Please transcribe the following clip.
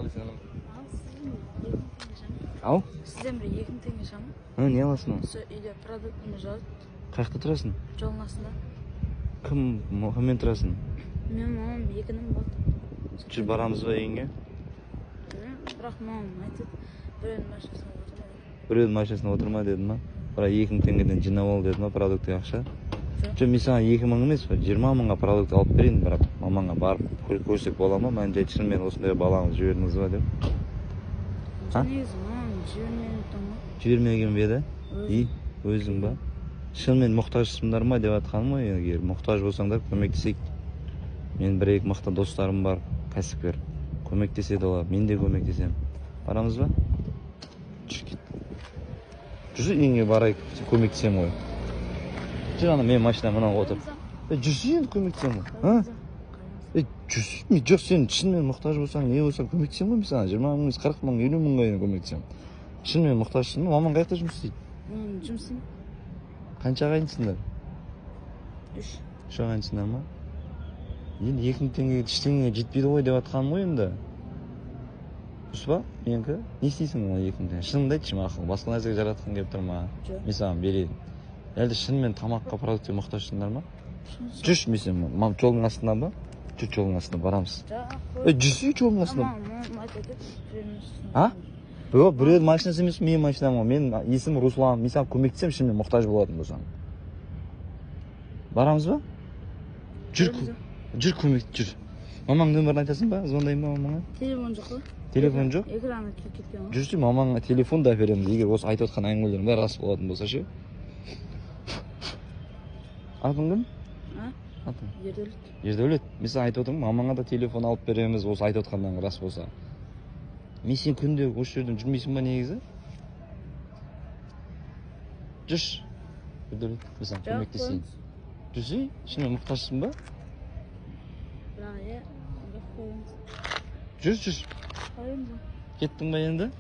Ал десең. Ау. Сізден бір 2000 теңге шыға ма? Не аласың ал? Сол үйде продуктыны жазып. Қай жақта тұрасың? Жолдың астында. Кіммен тұрасың? Менің мамам, екі інім болды. Жүр, барамыз ба үйіңе? Білмеймін, бірақ мамам айтады, біреудің машинасына отырма деп. Біреудің машинасына отырма деді ма? Бірақ 2000 теңгеден жинап ал деді ма продуктіге ақша? Жоқ. Жоқ, мен саған 2000 емес, 20 000-ға продукт алып берейін, бірақ мамаңа барып көрсек бола ма? Мен жай шынымен осындай балаңызды жібердіңіз ба деп. А? Негізі мамам жібермеген ғой. Жібермеген бе еді? Өзім. И өзің ба? Шынымен мұқтажсыңдар ма деп жатқаным ғой. Егер мұқтаж болсаңдар, көмектесейік. Мен бір екі мықты достарым бар, кәсіпкер, көмектеседі олар, мен де көмектесемін. Барамыз ба? Жүр, кет. Жүр, үйіңе барайық, көмектесемін ғой. Жүр, ана менің машинам мынау, отыр. Е, жүрсей енді, көмектесемін ғой. А, е, жүрсей. Мен жоқ, сен шынымен мұқтаж болсаң, не болсаң, көмектесемін ғой мен саған. 20 000 емес, 40 000, 50 000-ға дейін көмектесемін. Шынымен мұқтажсың ба? Мамаң қай жақта жұмыс істейді? Мамам жұмыс істеймін. Қанша ағайындысыңдар? Үш. Үш ағайындысыңдар ма? Енді 2000 теңгеге ештеңеге жетпейді ғой деп жатқаным ғой енді. Дұрыс па менікі? Не істейсің ол 2000 теңге? Шыныңды айтшы, мақұл, басқа нәрсеге жаратқың келіп тұр ма? Жоқ. Мен саған берейін. Әлде шынымен тамаққа, продуктіге мұқтажсыңдар ма? Жүрші, мен сен мам жолдың астында ба? Жүр, жолдың астында барамыз. Жоқ. Е, жүрсей жолдың астында. Мамам айтады, біреудің машинасына. А? Жоқ, біреудің машинасы емес, менің машинам ғой. Менің есімім Руслан. Мен саған көмектесемін, шынымен мұқтаж болатын болсаң. Барамыз ба? Жүр, жүр, көмек, жүр. Мамаңның нөмірін айтасың ба? Звондайын ба мамаңа? Телефон жоқ қой. Телефон жоқ? Экраны күйіп кеткен ғой. Жүрсе, мамаңа телефон да әпереміз, егер осы айтып отқан әңгімелердің бәрі рас болатын болса ше. Атың кім? А? Атың? Ердәулет. Ердәулет, мен саған айтып отырмын, мамаңа да телефон алып береміз, осы айтып отқандарың рас болса. Мен сен күнде осы жерден жүрмейсің ба негізі? Жүрші, Ердәулет, мен саған Жоқ, көмектесейін. қойыңыз. Жүрсей, шынымен мұқтажсың ба? Бірақ иә, жоқ, қойыңыз. Жүр, жүр. Қойыңыз. Кеттің ба енді?